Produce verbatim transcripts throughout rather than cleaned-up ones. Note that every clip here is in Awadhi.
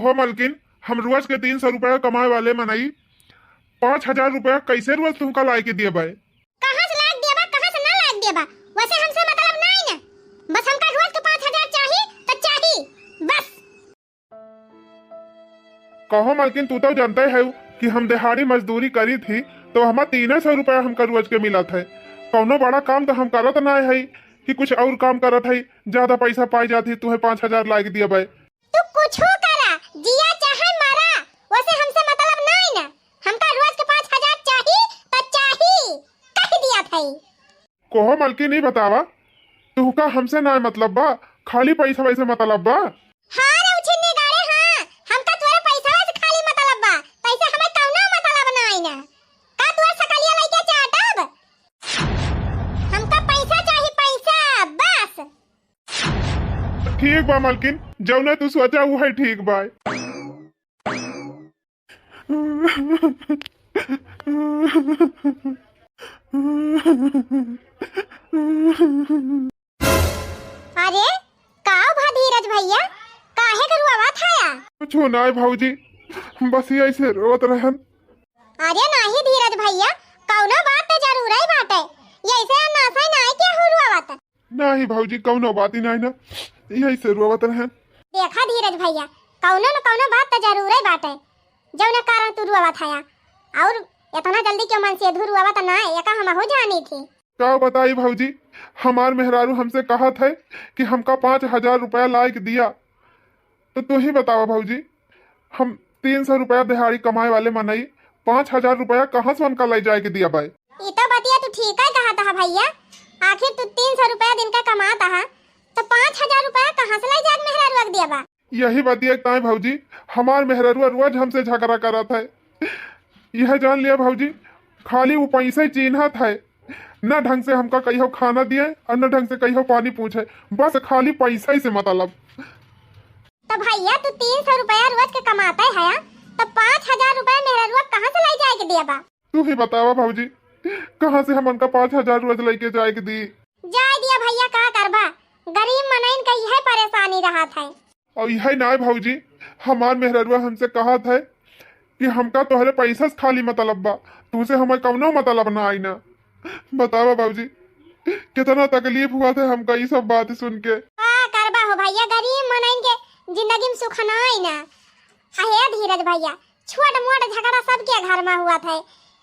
हो मलकिन, हम रोज के तीन सौ रुपया कमाए वाले मनई पाँच हजार रुपया कैसे रोज तुमका लाए के दिए बाय? कहाँ से लाए के दिए बा, कहाँ से ना लाए के दिए बा, वैसे हमसे मतलब ना है ना। बस हमका रोज के पाँच हजार चाही तो चाही, बस। कहो मलकिन, तू तो जानते है कि हम दिहाड़ी मजदूरी करी थी तो हमार तीन सौ रुपया हमका रोज के मिलत है। कौनो बड़ा काम तो हम करत ना है कि कुछ और काम करत है, ज्यादा पैसा पाई जाती, तुम्हें पाँच हजार लाए के दिए बाय। तू कुछो करा, जिया चाहे मरा, वैसे हमसे मतलब नाई ना। हमका रोज के पाँच हजार चाही, त चाही, कह दिया था। कोहो मलकिन, ई बतावा, तुहका हमसे नाई मतलब बा, खाली पैसा वैसे मतलब बा? हाँ रे उछिन्नी गाड़े, हाँ, हमका तोरे पैसा से खाली मतलब बा, पैसा हमें कौनो मतलब नाई ना। का तोर सकलिया लइके चाटब? हमका पैसा चाही, पैसा, बस। ठीक बा मलकिन, जौने तू सोचा उहे ठीक बा। अरे, का भा धीरज भैया, काहे के रोवत हया? कुछ नाय भौजी, बस ऐसे रोवत रहन। अरे नाही धीरज भैया, कौनो बात तो जरूर ही बाटे, ऐसे नासै नाय केहू रोवत। नाही भौजी, कौनो बात ही नाही ना, यही से रोवत रहन। देखा धीरज भैया, कौनो न कौनो बात तो जरूर ही बाटे, जौने कारण तू रोवत हया। और इतना जल्दी क्यों मनसेधू रोवत ना, एका हमहू जानी थी। का बताई भौजी, हमार मेहरारू हमसे कहत है कि हमका पाँच हजार रुपया लाइक दिया, तो तू ही बतावा भौजी, हम तीन सौ रुपया दिहाड़ी कमाए वाले मनई पाँच हजार रुपया कहाँ से उनका ले जाए के दिया बाय? ई तो बतिया तू ठीक है कहत हा भैया, आखिर तू तीन सौ रुपया दिन का कमात हा, तो पाँच हजार रुपया कहाँ से ले जाए के मेहरारू के दिया बा? यही बतिया ताई भौजी, हमार मेहरारू रोज हमसे झगड़ा करत है। यह जान लिया भौजी, खाली वो पैसा ही चीन्हत है, न ढंग से हमका कहियो खाना दिए और न ढंग से कहियो पानी पूछे, बस खाली पैसा ही से मतलब। तो भैया तू तीन सौ रुपया रोज के कमाते है, तो पाँच हजार रुपया मेहरारू कहाँ से ले जाए के दिया बा? तू ही बतावा भौजी, कहाँ से हम उनका पाँच हजार रोज लेके जाए के दी? जाए दिया भैया, का करबा, गरीब मनइन का यह परेशानी रहत है। और यह नाय भौजी, हमार मेहररुआ हमसे कहत है कि हमका तोहरे पैसा से खाली मतलब बा, तुमसे हमें कौनो मतलब ना आई ना। बतावा भौजी, कितना तकलीफ हुआ था हमका ई सब बात सुन के। का करबा हो भैया, गरीब मनइन के जिंदगी में सुख ना आई ना। अहे धीरज भैया, छोट मोट झगड़ा सबके घर में हुआ था,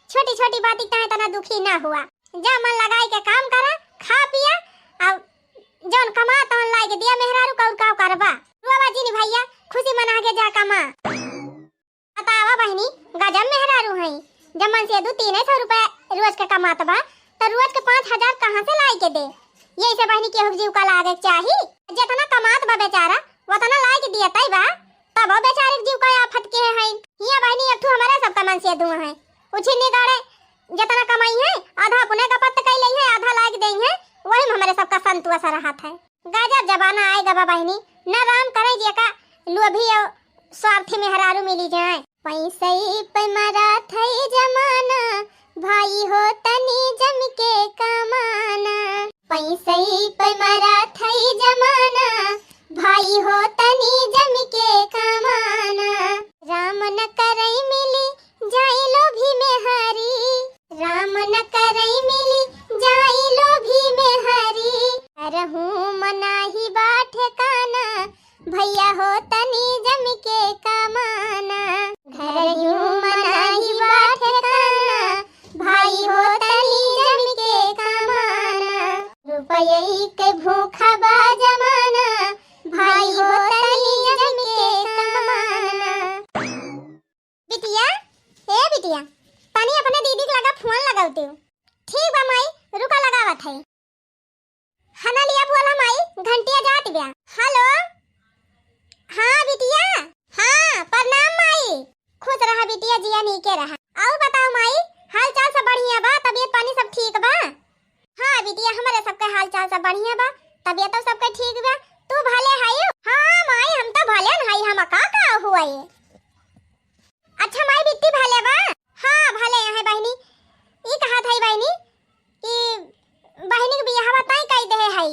छोटी छोटी बात इतना इतना दुखी ना हुआ। जा मन लगाई के काम करा, खा पिया, और जौन कमा तौन लाई के दिया मेहरारू का, और का करबा। रोवा जिनी भैया, खुशी मना के जा कमा। बतावा बहिनी, गजब मेहरारू हैं, जब मनसेधू तीन सौ रुपया रोज के कमात बा, त रोज के पाँच हजार कहाँ से लाई के दे? यही से बहिनी केहू के जीव का लागे के चाही, जितना कमात बा बेचारा, वतना लाई के दिया तई बा, तब बेचारे के जीव का आफत के है। हिया बहिनी एक ठू हमारे सबका मनसेधू है, उछिन्नी गाड़े जितना कमाई है, आधा अपने का पत्त कई लई है, आधा लाई के देई है, वही में हमारे सबका संतोष रहत है। गजब जमाना आए गबा बहिनी, न राम करे जेका लोभी और स्वार्थी मेहरारू मिली जाए। पैसई पे मरा थई जमाना, भाई हो तनी जम के कमाना। पैसई पे मरा थई जमाना, भाई हो तनी जम के कमाना। राम न करई मिली जाई लोभी मेहरी, राम न करई मिली जाई लोभी मेहरी। करहूँ मनाही बा ठेकाना, भैया हो तनी जम के कमाना। घरहियो मनाही बा ठेकाना, भाई हो तनी जम के कमाना। रुपयई के भूखा बा जमाना, भाई हो तनी जम के कमाना। बिटिया, ए बिटिया, तनी अपने दीदी के लगा फोन लगावते हो। ठीक बा माई, रुका लगावत है। हना लिया बोला माई, घंटिया जात ब्या। हेलो, हाँ बिटिया, हाँ प्रणाम माई। खुश रहा बिटिया, जिया नीके रहा। और बताओ माई, हाल चाल सब बढ़िया बा, तबीयत पानी सब ठीक बा? हाँ बिटिया, हमारे सबके हाल चाल सब बढ़िया बा, तबीयत तो सबके ठीक बा। तू भले हाई? हाँ माई, हम तो भले न हाई, हम का का हुआ ये। अच्छा माई, बिट्टी भले बा? हाँ भले है बहिनी। ई कहा था बहिनी कि बहिनी के बियाह बताई कई दे है।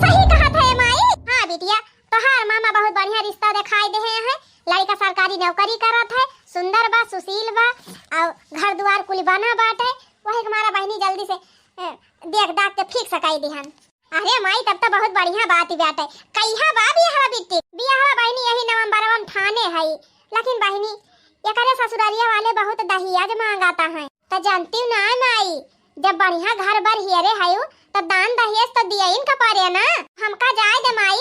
सही कहा था माई। हाँ बिटिया, तोहार मामा बहुत बढ़िया रिश्ता देखा बा, सुशील बा, और घर दुआर कुल बना बाटे, वही के मारा बहिनी जल्दी से, अ, देख दाख के fix कई दिहन। अरे माई, तब तो बहुत बढ़िया बात ही बाटे। कहिया बा बियाहवा बिट्टी? बियाहवा बहिनी यही नवंबरवा में ठाने हई, लेकिन बहिनी एकरे ससुरारिया वाले बहुत दहेज मांगाता हैं। त जानती हूँ ना माई, जब बढ़िया घर बर हियरे हयू, त दान दहेज त दियइन का परे ना। हमका जाए दे माई,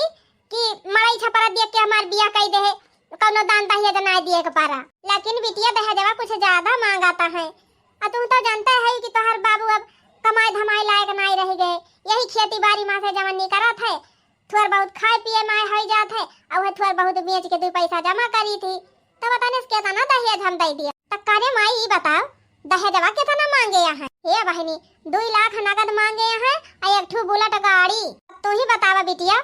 कि मड़ई छपरा देख के हमार बियाह कई दे, कौनो दान दहेज ना दिए के परा। लेकिन बिटिया दहेजवा कुछ ज्यादा मांगाता है। आ तू तो जानता है कि तोहर बाबू अब कमाए धमाए लायक नाई रह गए, यही खेती बाड़ी मा से जवन निकरत है, थोड़ बहुत खाए पिए माए होई जात है, और वह थोड़ बहुत बेच के दो पैसा जमा करी थी, तब तने से केतना दहेज हम दे दिया। त करे माई, ई बताओ, दहेजवा केतना मांगे यहाँ? हे बहिनी, दुई लाख नगद मांगे यहाँ, आ एक ठू बुलेट गाड़ी। तू ही बतावा बिटिया,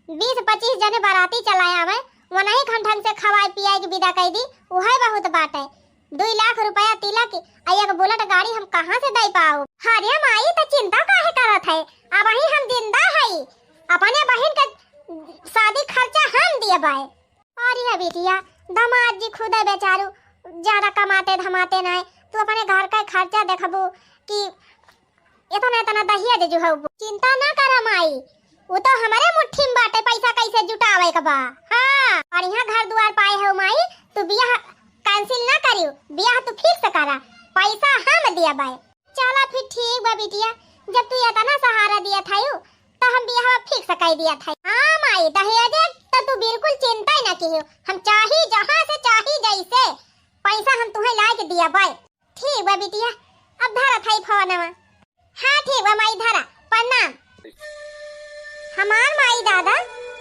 बीस पच्चीस जने बाराती चलाया आवे, वनही खन ढंग से खवाए पियाए के विदा कई दी, उहे बहुत बाटे। दुई लाख रुपया तिलक आ एक बुलेट गाड़ी हम कहाँ से दे पाऊ? अरे माई, त चिंता काहे करत है? अबही हम जिंदा हई, अपने बहिन के शादी खर्चा हम दियबै। अरे बिटिया, दामाद जी खुदे बेचारू ज्यादा कमाते धमाते नाय, तू अपने घर का खर्चा देखबू कि इतना इतना दहेज जुहबू। चिंता ना करा माई, वो तो हमरे मुट्ठी में बाटे, पैसा कैसे जुटावे के बा। हाँ, बढ़िया घर दुआर पाए हो माई, तू बियाह cancel ना करियो, बियाह तू fix करा, पैसा हम दियबै। चला फिर ठीक बा बिटिया, जब तू इतना सहारा दिया था, तो हम बियाह fix कर दिया था। हाँ माई, दहेज तो तू बिल्कुल चिंता ही ना कियो, हम चाही जहाँ से चाही जैसे पैसा हम तुहे ला के दियबै। ठीक बा बिटिया, अब धरा था फोनवा। हाँ ठीक बा माई, धरा। प्रणाम। हमार माई दादा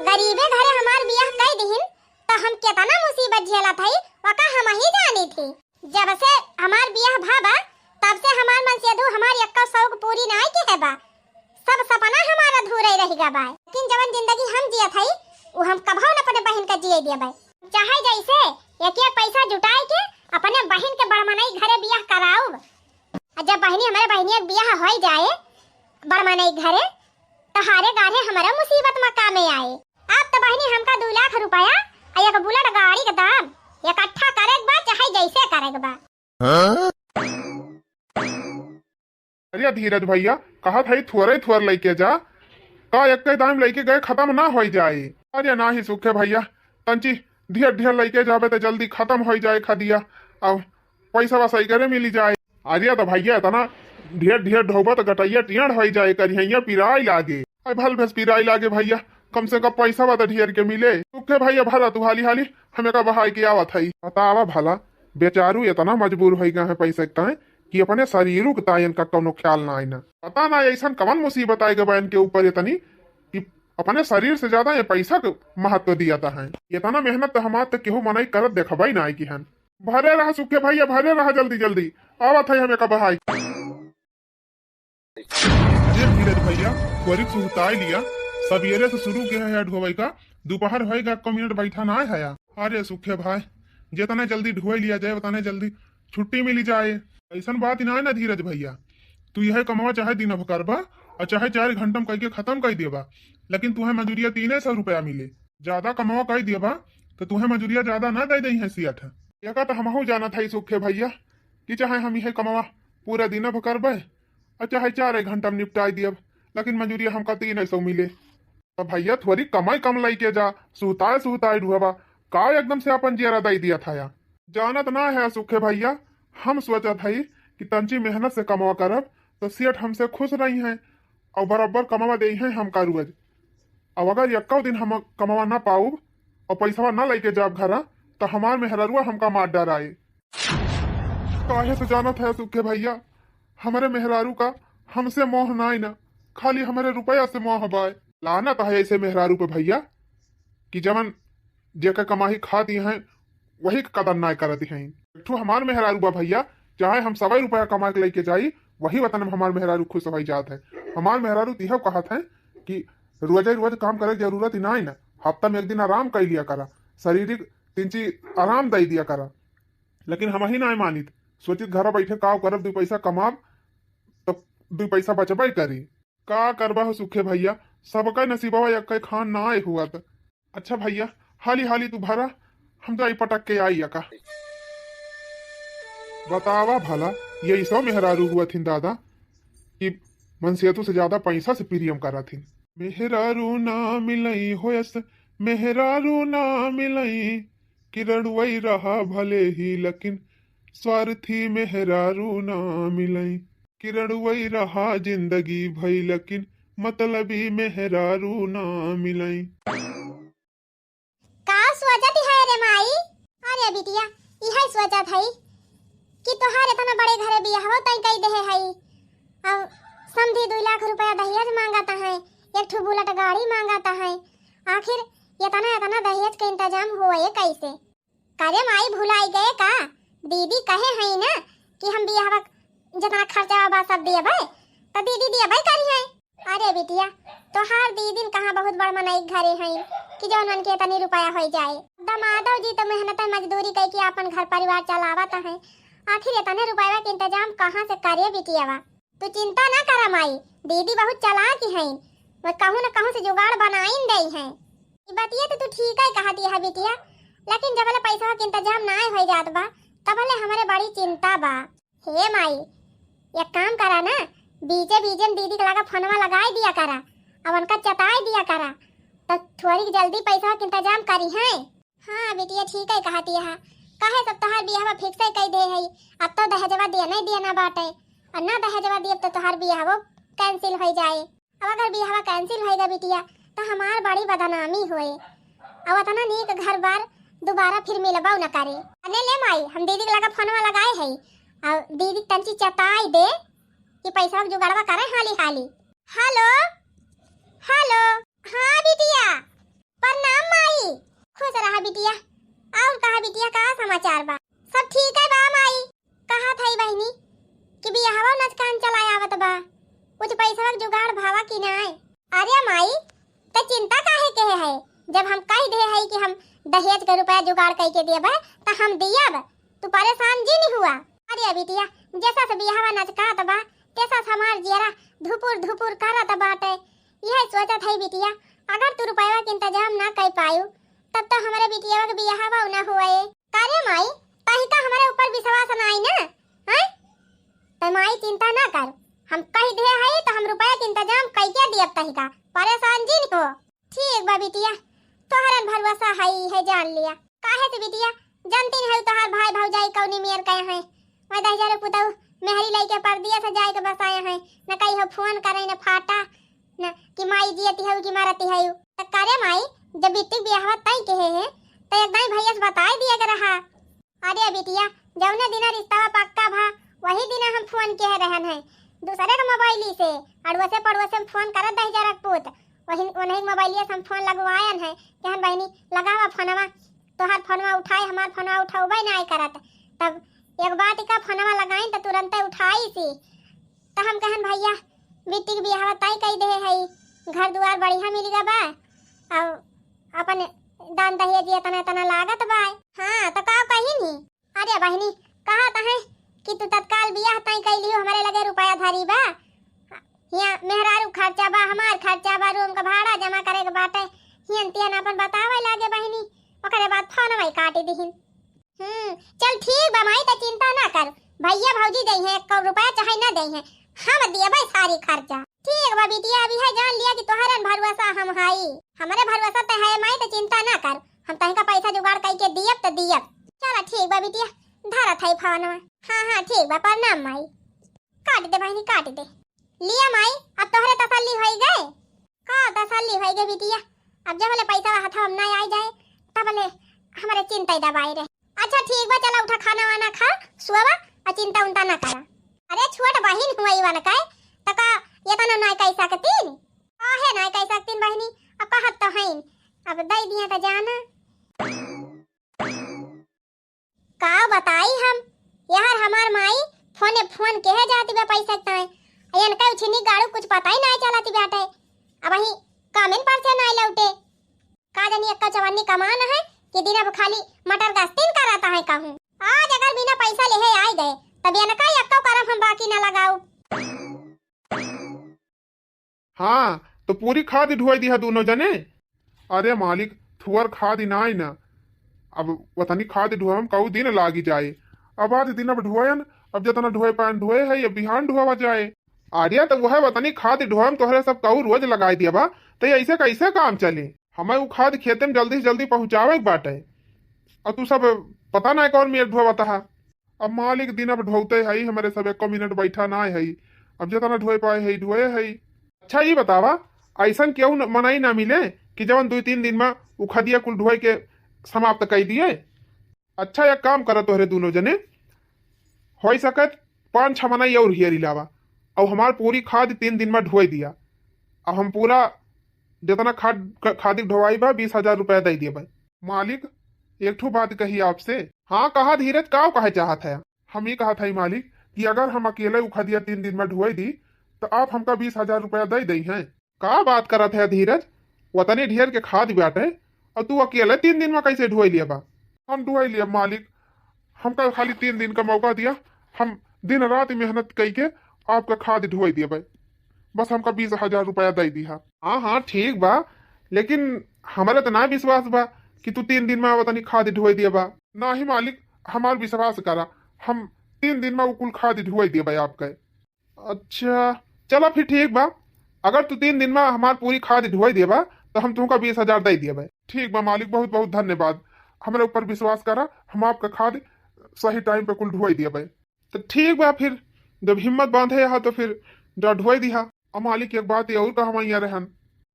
गरीबे घरे हमार बियाह कई दिहिन, तो हम केतना मुसीबत झेला था, वका हम ही जानी थी। जब से हमार बियाह भा बा, तब से हमार मनसेधु हमार एक्का शौक पूरी नाय किहे बा। सब सपना हमार अधूरे रह गा बा। लेकिन जवन जिंदगी हम जियत हई, उ हम कभौ न अपने बहिन का जिए दियबै। चाहे जैसे एक एक पैसा जुटाए के अपने बहिन के बड़मनई घरे बियाह कराउब। आ जब बहिनी, हमरे बहिनी के बियाह होई जाए बड़मनई घरे, तहारे गाढ़े हमारा मुसीबत में कामे आए। अब तो बहिनी हमका दू लाख रुपया आ एक बुलेट गाड़ी के दाम इकट्ठा करे के बा, चाहे जैसे करे के बा। अरे धीरज भैया, कहा था थोड़े थोड़ लेके जा, का एक दाम लेके गए खत्म ना हो जाए। अरे नाही सुखे भैया, तंची ढेर ढेर लेके जाबे तो जल्दी खत्म हो जाए खदिया, अब पैसा वैसा करे मिली जाए। अरे तो भैया इतना ढेर ढेर ढोबा तो गटैया टेढ़ हो जाए, करिहैया पिराई लागे। अरे भल भेस पिराई लागे भैया, कम से कम पैसा बा तो ढेर के मिले। सुखे भैया भला तू हाली हाली हमें का बहाई के आवत है। बतावा भला, बेचारू इतना मजबूर हो गए हैं पैसा के ताए कि अपने शरीरू के ताए इनका कौनो ख्याल ना आई ना। पता ना ऐसन कवन मुसीबत आए गए बा इनके ऊपर इतनी कि अपने शरीर से ज्यादा ये पैसा के महत्व दिया था है। इतना मेहनत तो हमार तो केहू मनई करत देखबा ही ना आई कि हन। भरे रहा सुखे भैया, भरे रहा, जल्दी जल्दी आवत है हमें का बहाई। अरे धीरज भैया, त्वरित सुहताई लिया, सवेरे से शुरू किया है ढोवे का, दोपहर होएगा, एको मिनट बैठा ना है। अरे सुखे भाई, जितना जल्दी ढोए लिया जाए, उतना जल्दी छुट्टी मिली जाए। ऐसन बात ही ना है ना धीरज भैया, तू यह कमावा चाहे दिन भर करबा और चाहे चार घंटा में करके खत्म कर देबा, लेकिन तुहे मजूरिया तीन सौ रुपया मिले। ज्यादा कमावा कर देबा तो तुहे मजूरिया ज्यादा ना दे दे है सेठ। एका तो हमहू जानत है सुखे भैया कि चाहे हम यह कमावा पूरा दिन भर करबे और चाहे चार घंटा में निपटाई दियब, लेकिन मजूरिया हमका तीन सौ मिले। तो भैया थोड़ी कमाई कम लइके जा, सुहताए सुहताए ढुआबा, का एकदम से अपन जियरा दई दिया था या? जानत ना है सुखे भैया, हम सोचत हई कि तंची मेहनत से कमावा करब तो सेठ हमसे खुश रही हैं और बराबर कमावा दे हैं हमका रोज। अब अगर यक्को दिन हम कमावा ना पाउब और पैसवा ना लइके जाब घरा तो हमार मेहरारुआ हमका मार डराए। काहे से जानत है सुखे भैया, हमरे मेहरारू का हमसे मोह नाई ना, खाली हमरे रुपया से मोह बाय। लानत है ऐसे मेहरारू पे भैया कि जवन जेकर कमाई खाती हैं वही के कदर नाय करती हैं। एक ठो हमार मेहरारू बा भैया, चाहे हम सवाई रुपया कमा के लेके जाई, वही वतन में हमार मेहरारू खुश हो जात है। हमार मेहरारू तिहो कहत है कि रोजे रोज काम करे के जरूरत ही नाई ना, हफ्ता में एक दिन आराम कर लिया करा, शारीरिक तिंची आराम दे दिया करा। लेकिन हम ही नाय मानित, सोचित घरा बैठे काव करब, दू पैसा कमाब तो दू पैसा बचबे करी। का करबा हो सुखे भैया, सबका नसीबवा एक खान नाय हुआ त। अच्छा भैया, हाली हाली तू भरा, हम जाई पटक के आई का। बतावा भला, ये सब मेहरारू हुआ थिन दादा कि मनसेतु से ज्यादा पैसा से प्रेम करा थिन। मेहरारू ना मिलई होयस, मेहरारू ना मिलई, किरणवई रहा भले ही लेकिन स्वार्थी मेहरारू ना मिलई, किरणवई रहा जिंदगी भई लेकिन मतलबी मेहरारू ना मिलई। का सोचत है रे माई? अरे बिटिया, इहे सोचत है कि तोहार इतना बड़े घरे बियाहवा तय कई देहे है। अब समधी दुई लाख रुपया दहेज मांगत है, एक ठो बुलेट गाड़ी मांगत है। आखिर इतना, इतना दहेज के इंतजाम होए कैसे? करे माई, भुलाई गए का? दीदी कहे है ना कि हम बियाहवा जितना खर्चा बा सब दियबे, तो दीदी दियबे करी है। अरे बिटिया, तोहार दीदिन कहाँ बहुत बड़ मनई घरे हैं कि जौन मन के इतनी रुपया होई जाए। दमादो जी तो मेहनत मजदूरी कई के आपन घर परिवार चलावत हैं, आखिर इतने रुपया के इंतजाम कहाँ से करे बिटियावा? तू चिंता ना करा माई, दीदी बहुत चालाक हैं, वह कहूँ न कहूँ से जुगाड़ बनाइन देई हैं। ई बतिया तो तू ठीक है कहती है बिटिया, लेकिन जबले पैसा के इंतजाम ना हो जात बा, तबले हमरे बड़ी चिंता बा। हे माई, एक काम करा ना, बीचे बीचे में दीदी के लगा फोनवा लगाई दिया करा, अब उनका चताई दिया करा, तो थोड़ी जल्दी पैसा के इंतजाम करी है। हाँ बिटिया, ठीक है कहती है, काहे सब तोहार बियाहवा फिक्स है कई दे है, अब तो दहेजवा दिया नहीं दिया ना बाटे, और ना दहेजवा दियब तो तोहार बियाहवो कैंसिल हो जाए। अब अगर बियाहवा कैंसिल होएगा बिटिया, तो हमार बड़ी बदनामी होए, अब इतना नीक घर बार दोबारा फिर मिलबो न करे। अने ले माई, हम दीदी के लगा फोनवा लगाए है, और दीदी तंची चताई दे कि पैसा के जुगाड़वा करे हाली हाली। हेलो, हेलो। हाँ बिटिया, प्रणाम माई। खुश रहा बिटिया। और कहा बिटिया, का समाचार बा? सब ठीक है बा माई। कहा था बहिनी कि बियाहवा नचकान चला आवत बा, कुछ पैसा के जुगाड़ भावा कि नाय? अरे माई, त चिंता काहे के है? जब हम कह दे है कि हम दहेज के रुपया जुगाड़ कई के देबे, त हम दियब। तू परेशान जी नहीं हुआ। अरे बिटिया, जैसा से बियाहवा नचकात बा, तैसा से हमार जियरा धुपुर धुपुर करत बाटे। यह सोचत है बिटिया, अगर तू रुपया के इंतजाम ना कर पायू, तब तो हमारे बिटिया के बियाहवा ना हुए। का रे माई, तहिका हमरे ऊपर विश्वास नाई ना? हैं? त माई चिंता ना कर, हम कह दे है तो हम रुपया के इंतजाम कई के दियब तहिका, परेशान जिन हो। ठीक बा बिटिया, तोहरन भरोसा है, है जान लिया। काहे से बिटिया, जानती है तोहार भाई भौजाई कौनी मेर कहे हैं। मैं दहिजर पुतऊ मेहरी लइके परदिया से जाए के बसाए हैं, न कहीं हो फोन करे न फाटा, न कि माई जियती है कि मरती है। त करे माई, जब बिट्टी बियाहवा तय कहे है, तो एक दाई भैया से बताए दिया के रहा। अरे बिटिया, जौने दिना रिश्तावा पक्का भा, वही दिना हम फोन किहे रहन है, दूसरे के मोबाइली से, अड़ोसे पड़ोसे में फोन करत दहिजर पूत, वही, उन्हीं मोबाइलिया से हम फोन लगवायन है, कहन बहिनी, लगावा फोनवा, तोहार फोनवा उठाए, हमार फोनवा उठौबे नाय करत। तब एक बात का फोनवा लगाइन त तुरंते उठाई सी। त हम कहन, भैया, बिट्टी के बियाहवा तय कई दे है, घर दुआर बढ़िया मिल गया बा, और अपन दान दहेज इतना इतना लागत बा। हाँ, तो का कही नहीं? अरे बहिनी, कहत है कि तू तत्काल बियाह तय कई लियो, हमरे लगे रुपया धरी बा, हियाँ मेहरारू खर्चा बा, हमार खर्चा बा, रूम का भाड़ा जमा करे के बाटे, हियन तियन अपन बतावे लागे बहिनी, ओकरे बाद फोनवा काटी दिहिन। हम्म, चल ठीक बा माई, त चिंता ना कर, भैया भौजी दे हैं, एक रुपया चाहे ना दे हैं, हम दियबे सारी खर्चा। ठीक बा बिटिया, अभी है जान लिया कि तोहरन भरोसा हम हाई, हमरे भरोसा ते है माई, त चिंता ना कर, हम तहिका पैसा जुगाड़ कई के दियब त दियब। चला ठीक बा बिटिया, धरत है फोनवा। हाँ हाँ ठीक बा, प्रणाम माई। काट दे बहिनी, काट दे। लिया माई, अब तोहरे तसल्ली होई गए। का तसल्ली होई गए बिटिया, अब जब ले पैसा हथवा में ना आई जाए, तब ले हमरे चिंता ही दबाए रहे। अच्छा ठीक बा, चला उठा खाना वाना खा, सोवा, आ चिंता उंता ना करा। अरे छोट बहिन हुआ इवन का, त का ये तना ना कह सकतीन? काहे ना कह सकतीन बहिनी, अब कहत तो हईन, अब दे दिया त जाना। का बताई हम, यार हमार माई फोने फोन केहे जाती बा पैसा के ताई, इनका उछिनी गाड़ू कुछ पता ही ना चलती बाटे। अब वही कामिन पर से ना लौटे, का जानी एक्का चवन्नी कमान है कि दिन अब खाली मटर गस्तीन कराता है कहूँ। आज अगर बिना पैसा लेहे आए गए, तब इनका एक्का करम हम बाकी ना लगाऊ। हाँ, तो पूरी खाद ढुआई दिहा दोनों जने। अरे मालिक, थुअर खाद ही नाई ना, अब वतनी खाद ढुआ में कऊ दिन लागी जाए। अब आज दिन अब ढोयन, अब जतना ढोए पाएन ढोए है, ये बिहान ढोवा जाए। अरे तो वह वतनी खाद ढोए में तोहरे सब कहू रोज लगाई दिया बा, तो ऐसे कैसे काम चले? हमें उ खाद खेते में जल्दी से जल्दी पहुँचावे के बाटे, और तू सब पता ना कौन मेर ढोवत हा। अब मालिक दिन अब ढोते है, हमारे सब एको मिनट बैठा ना है। अब जतना ढोए पाए है ढोए है। अच्छा ये बतावा, ऐसन केहू न- मनई ना मिले कि जवन दुई तीन दिन में उ खदिया कुल ढोए के समाप्त कर दिए? अच्छा एक काम करा तोहरे दोनों जने, हो सकत पाँच छह मनई और हियर इलावा, और हमार पूरी खाद तीन दिन में ढोए दिया। अब हम पूरा जितना खाद, खादी ढोवाई बा, बीस हजार रुपया दे दिए भाई। मालिक, एक ठो बात कही आपसे। हाँ कहा धीरज, का कहे चाहत है? हम ये कहत है मालिक कि अगर हम अकेले उ खदिया तीन दिन में ढोए दी, तो आप हमका बीस हजार रुपया दे दे हैं। का बात करत है धीरज, वतनी ढेर के खाद बाटे, और तू अकेले तीन दिन में कैसे ढोए लिया बा? हम ढोए लिया मालिक, हमका खाली तीन दिन का मौका दिया, हम दिन रात मेहनत कई के आपका खाद ढोए दिया भाई। बस हमका बीस हजार रुपया दे दिया। हाँ हाँ ठीक बा, लेकिन हमारे तो ना विश्वास बा कि तू तीन दिन में वतनी खाद ढोए दिया बा। ना ही मालिक, हमार विश्वास करा, हम तीन दिन में उ कुल खाद ढोए दिया भाई आपके। अच्छा, चला फिर ठीक बा, अगर तू तीन दिन में हमार पूरी खाद ढोए देबा तो हम तुमका बीस हजार दे देबे। ठीक बा मालिक, बहुत बहुत धन्यवाद, हमरे ऊपर विश्वास करा, हम आपका खाद सही टाइम पे कुल ढोए देबे। तो ठीक बा फिर, जब हिम्मत बांधे हा तो फिर जा ढोए दिहा। अब मालिक एक बात और कहवा यहाँ रहन,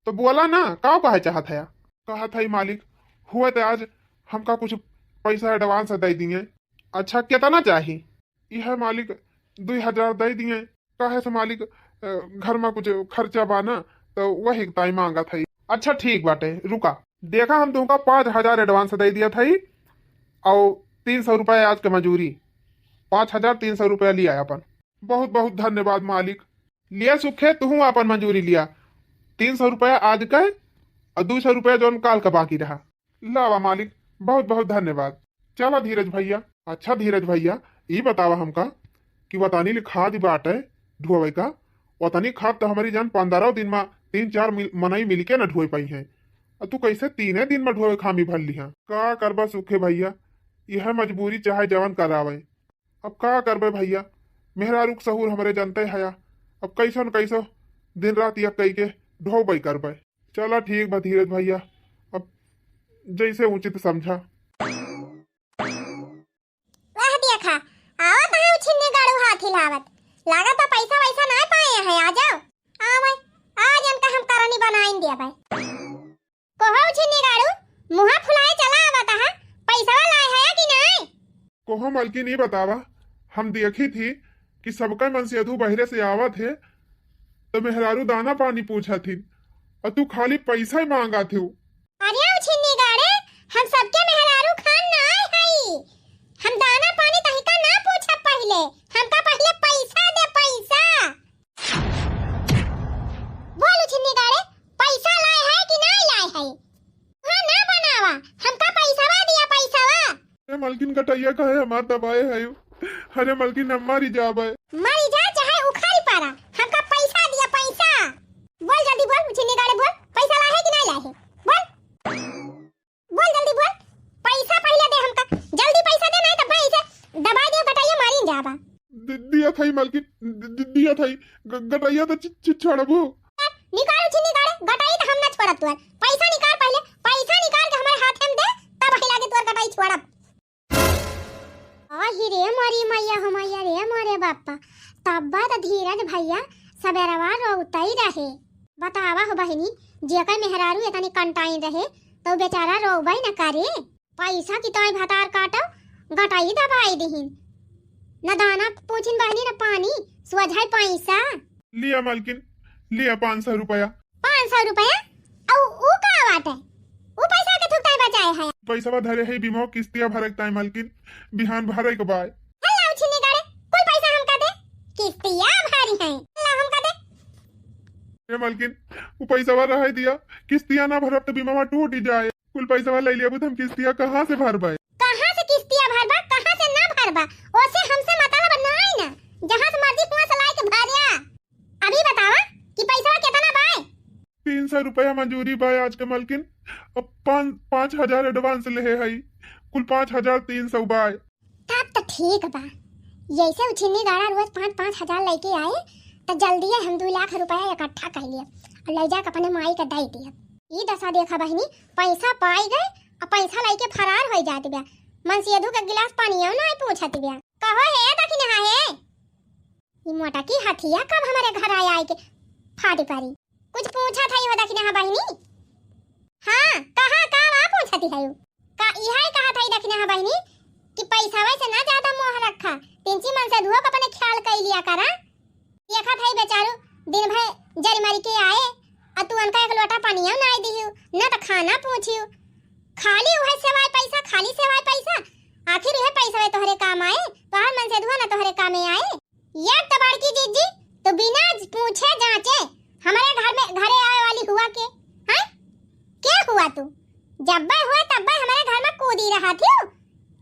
तो बोला ना, का कहे चाहत है? कहत है मालिक, हुए तो आज हमका कुछ पैसा एडवांस दे दिए। अच्छा, कितना चाही? यह मालिक दुई हजार दे दिए, काहे से मालिक, अ, घर में कुछ खर्चा बा ना, तो वही ताई मांगत है। अच्छा ठीक बाटे, रुका, देखा हम तुमका पाँच हजार एडवांस दे दिया था, और तीन सौ रुपया आज के मजूरी, पाँच हजार तीन सौ रुपया लिया अपन। बहुत बहुत धन्यवाद मालिक। लिया सुखे, तुहू अपन मजूरी लिया, तीन सौ रुपया आज के और दो सौ रुपया जौन काल का बाकी रहा। लावा मालिक, बहुत बहुत धन्यवाद। चला धीरज भैया। अच्छा धीरज भैया, ई बतावा हमका कि वतानी ले खाद बाटे ढोवे का, वतानी खाद तो हमारी जान पंद्रह दिन में तीन चार मिल, मनई मिलके न ढोए पाई हैं। और तू कैसे तीने दिन में ढोवे खामी भर लिहा? का करबा सुखे भैया, यह मजबूरी चाहे जवन करावे। अब का करबे भैया, मेहरारू के सहूर हमरे जनते हया। अब कैसो न कैसो दिन रात एक कई के ढोबे करबे। चला ठीक बा धीरज भैया, अब जैसे उचित समझा। वह देखा, आवत है उ छिन्नी गाड़ू हाथी लावत। लागत है पैसा वैसा ना पाए हैं, आ जाओ। आवे, आज इनका हम करनी बनाइन दिया भाई। कोहो छिन्नी गाड़ू, मुहा फुलाए चला आवत है, पैसा लाए है कि नहीं? कोहो मलकिन, ई बतावा, हम देखी थी कि सबका मन से अधू बहरे से आवत है, तो मेहरारू दाना पानी पूछत हिन, और तू खाली पैसा ही मांगत हो। अरे उ छिन्नी गाड़े, हम सबके मेहरारू खान ना आए हई। हम दाना पानी तहिका ना पूछब पहिले, हमका पहिले पैसा दे, पैसा। बोल उ छिन्नी गाड़े, पैसा लाए है कि ना लाए है? हाँ ना बनावा, हमका पैसावा दिया, पैसावा। ए मलकिन, गटैया काहे हमार दबाए है? अरे मलकिन, हम मरी जाबे। मरी जा चाहे उखाड़ी पारा, हमका पैसा दिया, पैसा। बोल जल्दी बोल, उ छिन्नी गाड़े बोल, पैसा लाए है कि नहीं लाए है? बोल, बोल जल्दी बोल, पैसा पहिले दे हमका, जल्दी पैसा दे, नहीं तो भाई इसे दबाई दियो, गटैया मारी जाबा। दि-, दिया था ही मलकिन, दि-, दि-, दिया था ही, ग-, गटैया तो छि-, छि-, छोड़बू। निकाल उ छिन्नी गाड़े, गटई तो हम ना छोड़ब तुअर। पैसा निकाल पहिले, पैसा निकाल के हमारे हाथ में दे, तब ही लागे तुअर गटई छोड़ब। आही रे मोरी मैया हो मैया रे मोरे बापा, तब्बा त धीरज भैया सबेरवा रोवतई रहे। बतावा हो बहिनी, जेकर मेहरारू एतनी कंटाइन रहे, तो बेचारा रोवई न करे। पैसा की तोय भतार काटो, गटई दबाई दिहिन। न दाना पूछिन बहिनी, न पानी, सोझाई पैसा। लिया मलकिन, लिया पाँच सौ रुपया। पाँच सौ रुपया? अउ उ का बाटे? उ पैसा के थुकताई बचाए है। पैसवा धरे है बीमा किस्तिया भरे के ताई मलकिन, बिहान भरे के बाय। हल्ला उ छिन्नी गाड़े, कुल पैसा हमका दे, किस्तिया भारी है। हल्ला हमका दे। ए मलकिन, उ पैसवा रहे दिया, किस्तिया ना भरब त बीमा टूट जाए। कुल पैसवा ले लेबू त हम किस्तिया कहाँ से भरबे? कहाँ से किस्तिया भरबा, कहाँ से ना भरबा, ओसे हमसे मतलब नाई ना। जहाँ से मर्जी कुआं से लाई के भरिया। अभी बतावा कि पैसवा केतना बाय? तीन सौ रुपया मजूरी बाय आज के मलकिन। अब पाँच, पाँच हजार एडवांस लेहे हई। कुल पाँच हजार तीन सौ बाय। तब त ठीक बा, यैसे उ छिन्नी गाड़ा रोज पाँच पाँच हजार लइके आए, त जल्दिए हम दुइ लाख रुपया इकट्ठा कइ लिए अउर लइ जाके अपने माई के दइ दिए। ई दसा देखा बहिनी, पैसा पाइ गए अउर पैसा लइके फरार होइ जात बिया। मनसेधू के गिलास पनियो नाइ पूछत बिया। कहो हे दखिनहा हे, ई मोटकी हथिया कब हमरे घर आइ आइ के फाटी परी? कुछ पूछत हई हो दखिनहा बहिनी? हाँ, कहा का वा पूछत हई? का इहै कहत हई दखिनहा बहिनी कि पैसवे से ना ज्यादा मोह रखा, तिनची मनसेधुओ के अपने ख्याल कइ लिया करा। देखत हई बेचारू दिन भर जरि मरि के आए, अउर तू उनका एक लोटा पनियो नाइ दिहू, न त खाना पूछियो, खाली उहै सेवाय पैसा, खाली सेवाय पैसा। आखिर उहै पैसवे तोहरे काम आए, तोहर मनसेधुआ ना तोहरे कामे आए। एक तो बड़की जिज्जी, तू बिना पूछे जाँचे हमरे घर में, घरे आवे वाली हुआ के, हैं? के हुआ तू? जब्बे हुए तब्बे हमरे घर में कूदी रहत हिउ,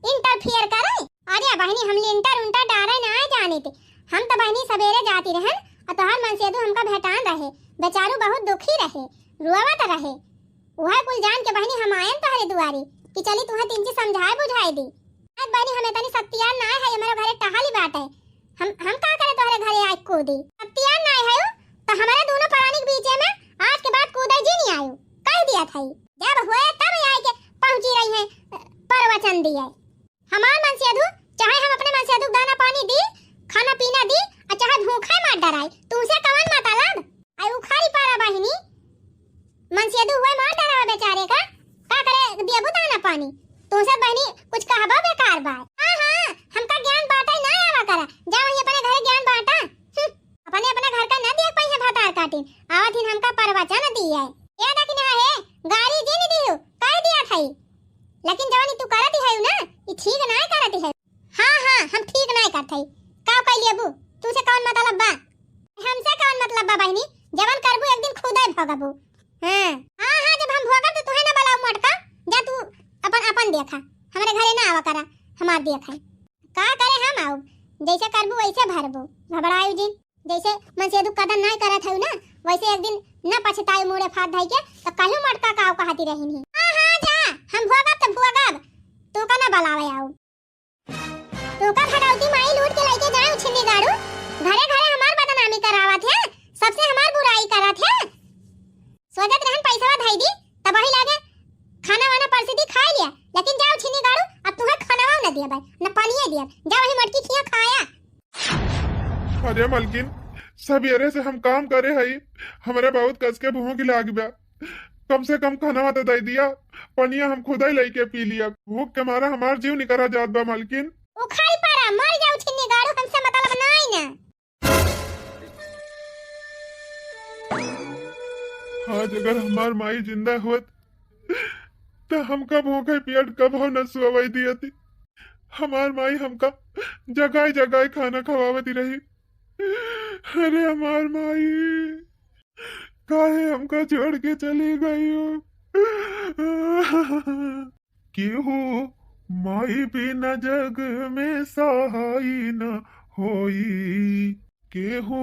interfere करे। अरे बहिनी, हम लिंटर उंटर डारे नाइ जानित। हम तो बहिनी सबेरे जाती रहन अउर तोहार मनसेधू हमका भेटान रहे, बेचारू बहुत दुखी रहे, रोवत रहे। उहै कुल जान के बहिनी हम आयन तोहरे दुआरी कि चली तुहैं तिनची समझाए बुझाए दी। आज बहिनी हम एतनी सत्यान नाइ है, हमरे घरे टहली बाटे। हम, हम का करे तोहरे घरे आइ कूदी? सत्यान नाइ है उ, त हमरे दूनो परानी के बीचे में आज के बाद कूदे जिनि आयु। कहि दिया थई, जब होए तब आइ के पहुँची रही है, अ, प्रवचन दिए। हमार मनसेधू, चाहे हम अपने मनसेधू के दाना पानी दी, खाना पीना दी, अउर चाहे भूखै मार डराई, तुहसे कवन मतलब? आई उखारी पारा बहिनी, मनसेधू हुए मार डरावा बेचारे का, का करे दियबू दाना पानी? तुहसे बहिनी कुछ कहबा बेकार बा। हाँ, हाँ, हमका ज्ञान बाँटै ना आवा करा, जा वहीं अपने घरे ज्ञान बाँटा। हम्म, अपने, अपने घर का ना देख पइहैं भतार काटिन, आवत हिन हमका प्रवचन दिए। ए दखिनहा हे, गारी जिनि दिहू, कहि दिया थई। लेकिन जवन ई तू करत हइउ ना, ई ठीक नाइ करत हइउ। हाँ, हाँ, हम ठीक नाइ करत हई। का कइ लेबू? तुहसे कवन मतलब बा? हमसे कवन मतलब बा बहिनी? जवन करबू एक दिन खुदै भोगबू। हाँ, हाँ, हाँ, जब हम भोगब त तुहैं ना बलाउब मोटका। जा तू अपन, अपन देखा, हमरे घरे ना आवा करा, हमार देखा। का करे हम आउब? जैसे करबू वैसे भरबू, घबरायु जिन। जैसे मनसेधू कदर नाइ करत हइउ ना, वैसे एक दिन ना पछतायु मुड़े फाट धइ के, त कहियो मोटका काव कहती रहिन ही। हाँ, हाँ, जा, हम भोगब त भोगब, तोहका ना बलावे आउब। तोहका भगवती माई लूट के लइके जाए उ छिन्नी गाड़ू, घरे घरे हमार बदनामी करावत है, सबसे हमार बुराई करत है। सोचत रहन पैसवा धइ दी, तब वही लागे खाना वाना परसी दी, खाइ लिया, लेकिन जा उ छिन्नी गाड़ू, अब तुहैं खानवा न दिया भाई, न पानिये दिया, जा वही मोटकी खिया खाया। अरे मलकिन, सबेरे से हम काम करे हई, हमरे बहुत कस के भूख लाग बा। कम से कम खानवा तो दइ दिया, पनिया हम खुदै लइके पी लिया। भूख के मारा हमार जीव निकरा जात बा मलकिन। उखारी पारा, मर जाउ छिन्नी गाड़ू, हमसे मतलब नाई ना। आज अगर हमार माई जिंदा होत, त हमका भूखे पियट कबहू न सोवै दियती। हमार माई हमका जगाए जगाए खाना खवावती रही। अरे हमार माई, काहे हमका छोड़ के चली गइउ? केहू माई बिना जग में सहाई न होई, केहू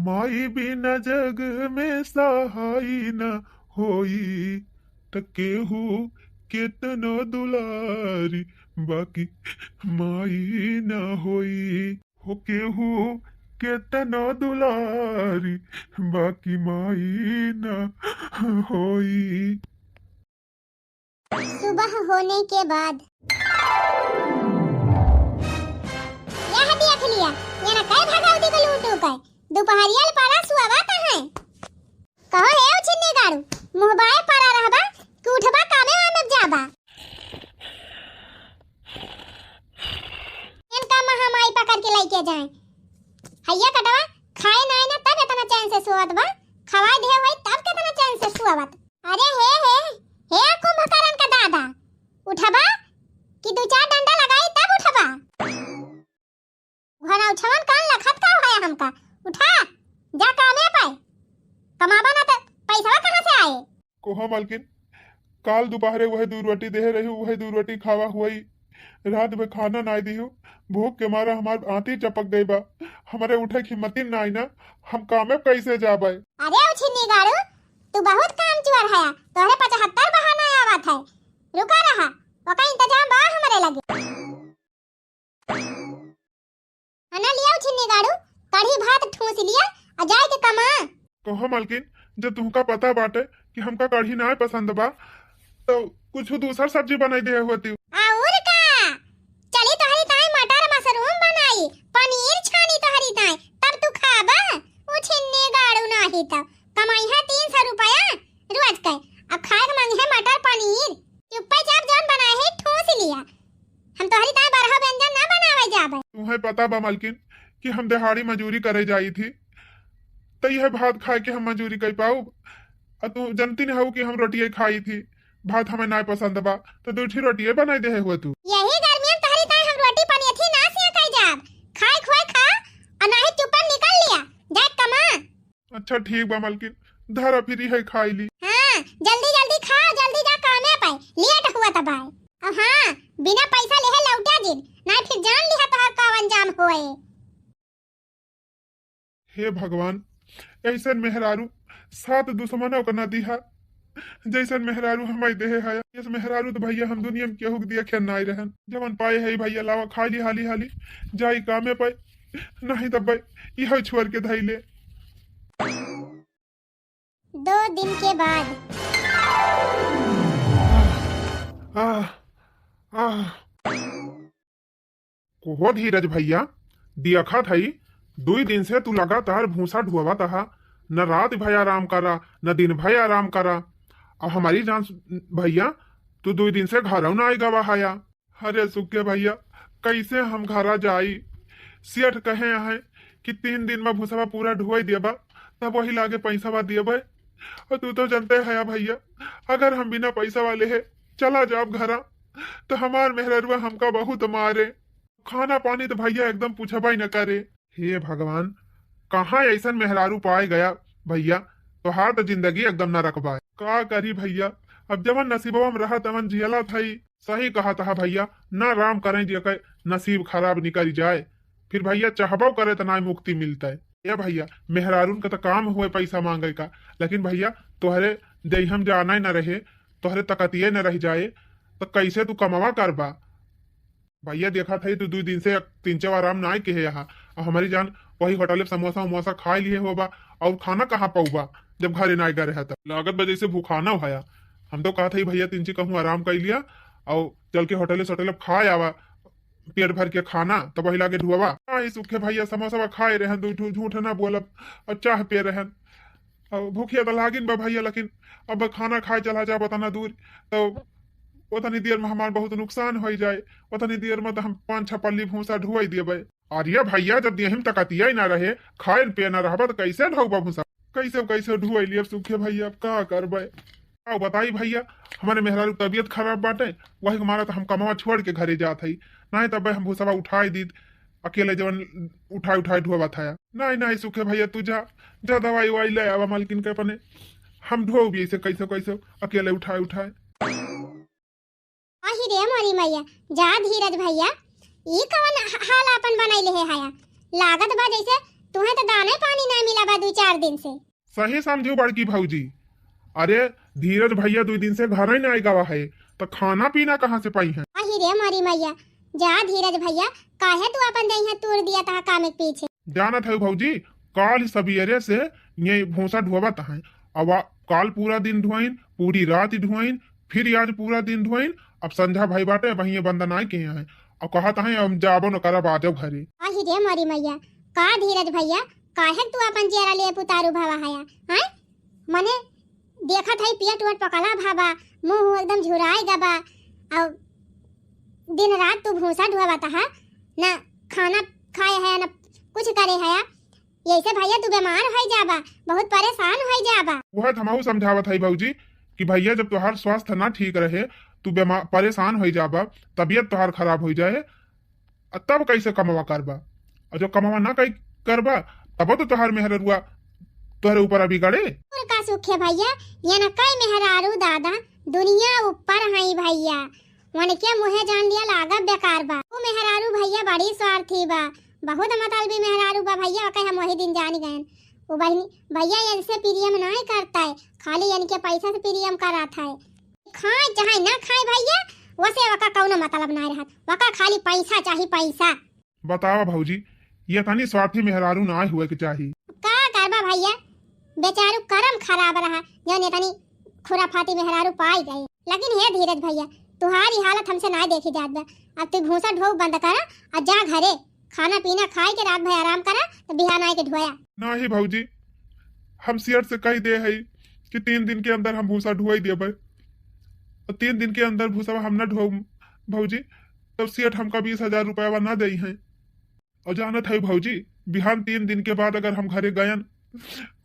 माई बिना जग में सहाई न होई, त केहू केतनो दुलारी बाकी माई न होई। हो केहू केतनो दुलारी बाकी माई न होई। सुबह होने के बाद। यह देख लिया, ये ना कई भगवती को लूटू कई, दुपहरिया ले पड़ा सुआवा कहाँ है? कहो हे उछिन्नी गाड़ू, मुँह बाए पड़ा रहबा कि उठबा कामे वामे जाबा? इनका महामाई पकड़ के लइके जाए। हैया कटवा, खाए नाई ना तब इतना चैन से सोवत बा, खवाए दिहे होई तब कितना चैन से सोवत। अरे हे, हे, हे कुंभकर्ण का दादा, उठबा कि दू चार डंडा लगाई तब उठबा? घोड़ा उछवन कान लखत का होया हमका, उठा, जा कामे पाए, कमाबा ना त पैसवा कहाँ से आए? कोहा मालकिन, काल दुपहरे वह दू रोटी देहे रही, वह दू रोटी खावा हुई। रात में खाना नाई दिहु, भूख के मारा हमार आंती चपक गई बा। हमरे उठे की हिम्मतिन नाई ना, हम कामे कैसे जाबे? अरे उछिन्नी गाड़ू, तू बहुत काम चोर है, तोहरे पचहत्तर बहाना आवत है। रुका रहा, ओका इंतजाम बा हमरे लगे। छिन्नी गाड़ू, कढ़ी भात ठूस लिया अउ जाए के कमा। कहो मलकिन, जब तुहका पता बाटे कि हमका कढ़ी नाय पसंद बा, तो कुछ दूसर सब्जी बनाई दे होती। और का? चली तोहरी ताई मटर मशरूम बनाई, पनीर छानी तोहरी ताई, तब तू खाबा। उ छिन्नी गाड़ू नाही तब कमाइहा तीन सौ रुपया रोज के, अब खाए के मांगे है मटर पनीर। चुप्पे चाप जौन बनाए है ठूस लिया। हम तोहरी ताई बरहा व्यंजन ना बनावे जाबे। तुम्हें पता बा मलकिन कि हम दिहाड़ी मजूरी करे जाई थी, तो यह भात खाए के हम मजूरी कर पाऊब? आ तू जनती नहीं हो कि हम रोटिये खाई थी, भात हमें नाय पसंद बा, तो दू ठी रोटिये बनाई दे हुआ तू। यही गर्मी में तोहरी ताई हम रोटी पनियथी ना सिया खाई जाब। खाए खुए खा, और नाही चुप्पे निकल लिया, जाए कमा। अच्छा ठीक बा मलकिन, धरा फिरी है खाई ली। हाँ, जल्दी जल्दी खाओ, जल्दी जा कामे पे, लेट हुआ तब आए। और हाँ, बिना पैसा लेहे लौटा जिन, नाही फिर जान लिहा तोहर का अंजाम होए। हे भगवान, ऐसन मेहरारू सात दुश्मनों का न दिहा, जैसन मेहरारू हमारी देहे हया। इस मेहरारू तो भैया हम दुनिया में केहू के देखे नाई रहन। जवन पाए है भैया लावा खा ली हाली हाली, जाई कामे पे, नहीं तब भाई यह छोड़ के धई ले। दो दिन के बाद। आह, आह। कोहो धीरज भैया, देखत हई, दुई दिन से तू लगातार भूसा ढुआवत हा, न रात भर आराम करा, न दिन भर आराम करा। अब हमारी जान भैया, तू दुई दिन से घरौ ना आई गवा हया। अरे सुखे भैया, कैसे हम घरा जाई? सेठ कहे हैं कि तीन दिन में भूसवा पूरा ढुआई देबा, तब वही लागे पैसवा देबे। और तू तो जानते है भैया, अगर हम बिना पैसा वाले है चला जाब घरा, तो हमार मेहररुआ हमका बहुत मारे। खाना पानी तो भैया एकदम पूछबा ही न करे। हे भगवान, कहाँ ऐसन मेहरारू पाए गया भैया, तोहार तो जिंदगी एकदम नरक बा। का करी भैया, अब जवन नसीबवा में रहा तवन जियला थई। सही कहा था भैया, ना राम करें जे के नसीब खराब निकल जाए, फिर भैया चाहबो करे तो ना मुक्ति मिलता है। ए भैया, मेहरारून का तो काम हुए पैसा मांगे का, लेकिन भैया तोहरे जइहम जाना ही न रहे, तोहरे तकतिये न रह जाए, तो कैसे तू कमावा करबा? भैया देखा था तू दुई दिन से तीन चार आराम ना किहे यहाँ, और हमारी जान वही होटल में समोसा उमोसा खा लिए होबा, और खाना कहाँ पाऊबा जब घरे ना गए रहा था। लागत बा जैसे भूखाना भया। हम तो कहा था भैया तीन चार कहूँ आराम कर लिया और चल के होटल सोटल खा आवा पेट भर के खाना, तब वही लागे ढुआवा। हाँ, ई सुखे भैया समोसा खाए रहन, दू ठो झूठ ना बोलब, और चाह पे रहन। अब भूखिया तो लागिन बा भैया, लेकिन अब खाना खाए चला जाब ओतना दूर, तो ओतनी देर में हमार बहुत नुकसान हो जाए। ओतनी देर में तो हम पाँच छह पल्ली भूसा ढुआई देबे। अरे भैया, जब देहिम तकतिया ही ना रहे, खाए पे ना रहबा, तो कैसे ढौबा भूसा? कैसे कैसे ढुआई लियब सुखे भैया, अब का करबे? आओ बताई भैया, हमारे मेहरारू तबीयत खराब बाटे, वही के मारा तो हम कमावा छोड़ के घरे जात हई, नहीं तब हम भूसवा उठाई दीत, अकेले जवन उठाए उठाए ढुआवा था। नहीं नहीं सुखे भैया, तू जा, जा दवाई उवाई ले आवा मालकिन के अपने, हम ढोबी ऐसे कैसे कैसे अकेले उठाए उठाए। अहि रे मोरी मैया, जा धीरज भैया, ई कवन ह-, हाल आपन बनैले है हया? लागत बा जैसे तुहें तो दाने पानी ना मिला बा दू चार दिन से। सही समझू बड़की भौजी। अरे धीरज भैया दुई दिन से घर ही ना आई गवा है, तो खाना पीना कहाँ से पाई है? अहि रे मोरी मैया, जा धीरज भैया, काहे तू अपन देहिया तूर दिया तहा कामे के पीछे? जानत है भौजी, काल सबेरे से ये भूसा ढोबत है। अब आ-, काल पूरा दिन ढोइन, पूरी रात ढोइन, फिर आज पूरा दिन ढोइन। अब संझा भई बाटे, अब हिये बंदन आए के हैं। अब कहत हैं, "हम जाबो न करब, आ जाओ घरे।" अहि रे मोरी मैया, का धीरज भैया, काहे तू अपन जियरा ले पुतारू भावा हया, हैं? मने देखत है पेट वेट पकला भावा, मुंह एकदम झुराए गबा, और दिन रात तू भूसा ढुआवत हा, ना खाना खाए है, ना कुछ करे है। यैसे भैया तू बीमार होई जाबा, बहुत परेशान होई जाबा। वह तो हमहू समझावत है भौजी कि भैया जब तोहार स्वास्थ्य ना ठीक रहे, तू बीमार परेशान होई जाबा, तबीयत तोहार खराब होई जाए, आ तब कैसे कमवा करबा? और जो कमवा ना कई करबा, तब तो तोहार मेहररुआ तोहरे ऊपर अभी गड़े। और का सुखे भैया, ये ना कई मेहरारू दादा दुनिया ऊपर है भैया, उनके मुँहे जान लिया लागब बेकार बा। वो मेहरारू भैया बड़ी स्वार्थी बा, बहुत मतलबी मेहरारू बा भैया, ओके हम वही दिन जान गए। वो बहिनी भैया इनसे प्रेम नहीं करता है, खाली इनके पैसा से प्रेम कराता है। खाए चाहे ना खाए भैया, वसे ओका कौनो मतलब नहीं रहत, ओका खाली पैसा चाही पैसा। बतावा भौजी, ये तनी स्वार्थी मेहरारू ना हुए के चाही। का करबा भैया, बेचारू करम खराब रहा, जौन ये तनी खुराफाती मेहरारू पाई गए। लेकिन हे धीरज भैया, तुहारी हालत हमसे ना देखी जात बा। अब तू भूसा ढोउ बंद करा और जा घरे, खाना पीना खाए के रात भर आराम करा, तो बिहान आए के ढोया। नाही भौजी, हम सेठ से कह दे है कि तीन दिन के अंदर हम भूसा ढुआई देबे। और तीन दिन के अंदर भूसा हम ना ढोउ भौजी, तब सेठ हमका बीस हजार रुपया ना दे हैं। और जानत है भौजी, बिहान तीन दिन के बाद अगर हम घरे गयन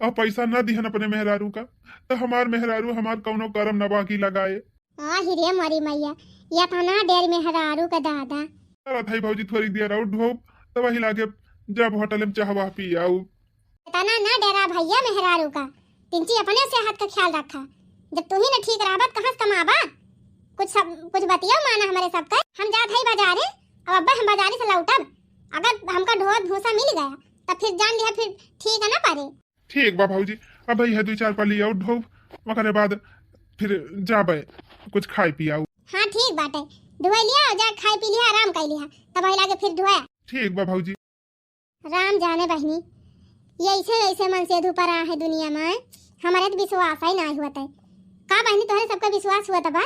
और पैसा ना दिहन अपने मेहरारू का, तो हमार मेहरारू हमार कौनो करम न बाकी लगाए। आहि रे मोरी मैया, ये तना डेर मेहरारू का दादा। चलत है भौजी, थोड़ी देर और ढोब, तब वही लागे जब होटल में चाहवा पी आऊ। इतना ना डेरा भैया मेहरारू का, तिनची अपने सेहत का ख्याल रखा। जब तू ही ना ठीक रहबा त कहाँ से कमाबा? कुछ सब, कुछ बतिया माना हमरे सबका। हम जात हई बाजारे, अब अब्बे हम बाजारे से लौटब, अगर हमका ढोत भूसा मिल गया तब फिर जान लिहा फिर ठीक है ना पारे। ठीक बा भौजी, अब है दुई चार पल्ली और ढोब, ओकरे बाद फिर जाबे कुछ खाए पियाऊ। हाँ ठीक बाटे, ढुआ लिहा और जा खाए पी लिहा, आराम कर लिहा, तब वही लागे फिर ढुआ। ठीक बा भौजी। राम जाने बहिनी, ये ऐसे ऐसे मनसेधू पर आ है दुनिया में, हमारे तो विश्वास ही ना हुआ तय। का बहिनी तोहरे सबका विश्वास हुआ तब?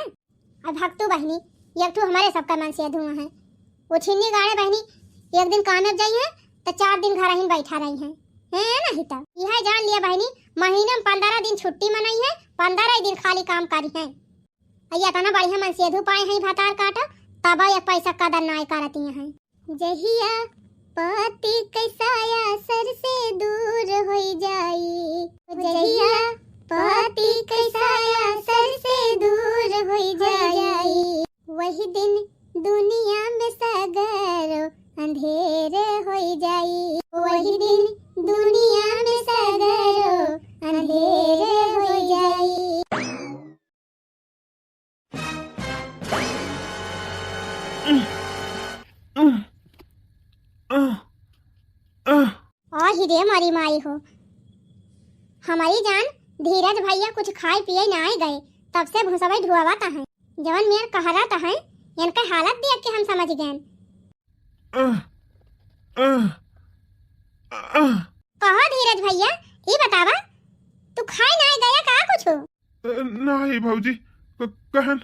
अब भक्तू बहिनी, एक ठो हमारे सबका मनसेधू है, वो छिन्नी गाड़े बहिनी, एक दिन काम में जाई है तो चार दिन घर ही बैठा रही है, है नहीं तो यह जान लिया बहिनी, महीने में पंद्रह दिन छुट्टी मनाई है, पंद्रह दिन खाली काम करी है। अइया इतना बढ़िया मनसेधू पाए हैं भतार काटा, तब ये पैसा कदर नाय करती हैं। जहिया पति के साया सर से दूर होई जाई, जहिया पति के साया सर से दूर होई जाई, वही दिन दुनिया में सगरो अंधेर होई जाई, वही दिन दुनिया में सगरो अंधेर होई जाई। आहि रे मोरी माई हो, हमारी जान धीरज भैया कुछ खाए पिए नाय गए, तब से भूसवा ढुआवत हैं। जवन मेर कहरत हैं, इनके हालत देख के हम समझ गए। कहो धीरज भैया, ई बतावा, तू खाए नाय गया का कुछ? अ, नाही भौजी, क-, कहन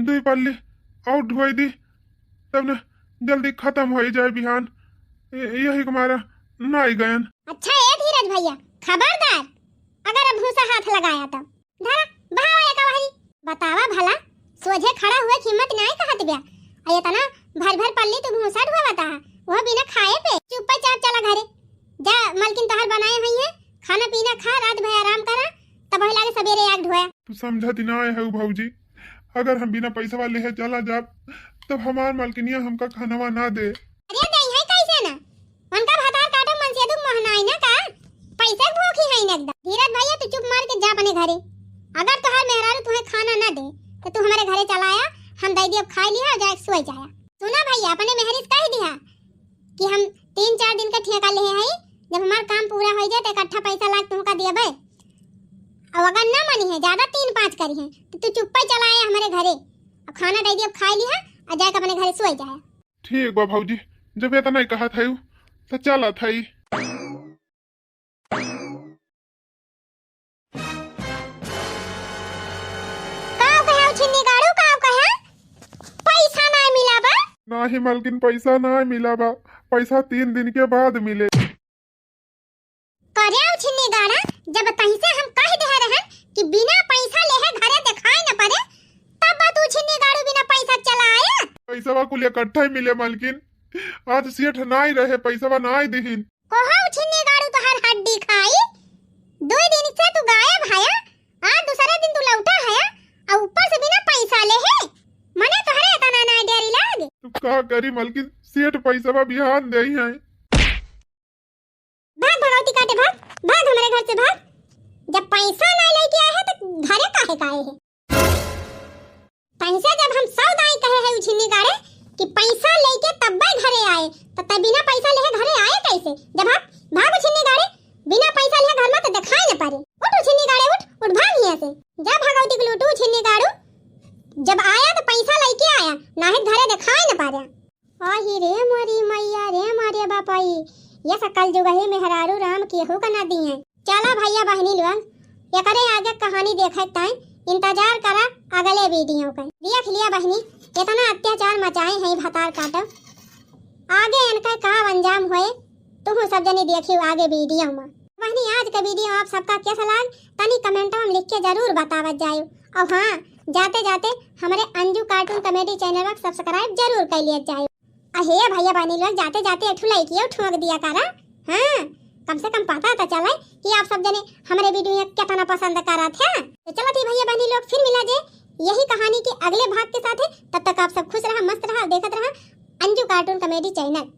दुई पल्ली और ढुआई दी, तब न जल्दी खत्म होई जाए बिहान, य-, यही के मारा नाही गयन। अच्छा ए धीरज भैया, खबरदार अगर अब भूसा हाथ लगाया तो धरा बहावा एका वहरी। बतावा भला, सोझे खड़ा हुए के हिम्मत नाही कहत ब्या, आ इतना भर भर पल्ली तू भूसा ढुआवता है, वो बिना खाए पे। चुप्पे चाप चला घरे, जा मलकिन तोहर बनाए हुई है, खाना पीना खा, रात भर आराम करा, तब वही लागे सबेरे आग ढोया। तू समझत ही ना है भौजी, अगर हम बिना पैसा वाले है चला जाब, तब हमार मालकिनिया हमका खानवा ना दे। अरे दे है कैसे ना, उनका भतार काटो मनसेधू मोहनाई ना का, पैसे भूखी है ना एकदम। धीरज भैया तू चुप मार के जा अपने घरे, अगर तोहर मेहरारू तुम्हें खाना ना दे तो तू हमारे घरे चला आया, हम दे दिया खाई लिया और जाए सोई जाया। सुना भैया, अपने मेहरी से कह दिया कि हम तीन चार दिन का ठेका ले हैं, जब हमार काम पूरा हो जाए तो इकट्ठा पैसा लाग तुमका दियबे। और अगर ना मानी है, ज्यादा तीन पाँच करी है, तो तू चुप्पे चला आया हमारे घरे, अब खाना दे दिया, अब खाई लिहा और जाके अपने घरे सोई जाए। ठीक बा भौजी, जब इतना ही कहत है तो चलत है। का कहे हो छिन्नी गाड़ू, का कहे? पैसा ना मिला बा? नाही मलकिन, पैसा ना मिला बा, पैसा तीन दिन के बाद मिले। करे हो छिन्नी गाड़ा, जब तही से हम कह दे रहन कि बिना पैसा लेहे घरे दिखाए न पड़े, तब तू छिन्नी गाड़ू बिना पैसा चला आया। पैसा कुल इकट्ठा ही मिले मलकिन, आज सेठ नाई रहे, पैसा नाई दिहिन। कहो छिन्नी गाड़ू तोहार हड्डी खाई, दो दिन से तू गायब हया, आज दूसरे दिन तू लौटा हया, और ऊपर से बिना पैसा लेहे, मने तोहरे इतना ना डरी लाग। तू का करी मलकिन, सेठ पैसा बिहान दे हैं। भाग भगवती काटे भाग, भाग हमारे घर से भाग। जब पैसा ना लेके आए हैं तो घरे काहे का आए हैं? पैसा जब हम सौ दाई कहे हैं उछिन्नी गाड़े कि पैसा लेके तब्बे घरे आए, तो तब बिना पैसा लेहे घरे आए कैसे? जब भाग, भाग उछिन्नी गाड़े, बिना पैसा लेहे घर में तो दिखाई न पारे। उठ उछिन्नी गाड़े उठ, उठ भाग यहाँ से। जा भगवती के लूटू उछिन्नी गाड़ू, जब आया तो पैसा लेके आया, नाहीं घरे दिखाई न पारे। आही रे मोरी मैया रे मोरे बापाई, ये सकल जुगही मेहरारू राम केहू का ना दिए। चला भैया बहनी लोग, एकरे आगे कहानी देखे ताई इंतजार करा अगले वीडियो का। देख लिया बहनी, इतना अत्याचार मचाए हैं भतार काटो। आगे इनका का अंजाम होए, तुहू सब जनी देखियो आगे वीडियो में। बहनी, आज का वीडियो आप सबका कैसा लाग, तनी कमेंट में लिख के जरूर बतावत जायो। और हाँ, जाते जाते हमारे अंजू कार्टून कॉमेडी चैनल को सब्सक्राइब जरूर कर लिया जायो। अहे भैया बहनी लोग, जाते जाते एक ठो लाइक ये ठोक दिया करा। हाँ, कम से कम पता तो चले कि आप सब जने हमारे वीडियो कितना पसंद करत है। तो चलो ठीक भैया बहनी लोग, फिर मिला जे यही कहानी के अगले भाग के साथ है। तब तक आप सब खुश रहा, मस्त रहा, देखत रहा अंजू कार्टून कॉमेडी चैनल।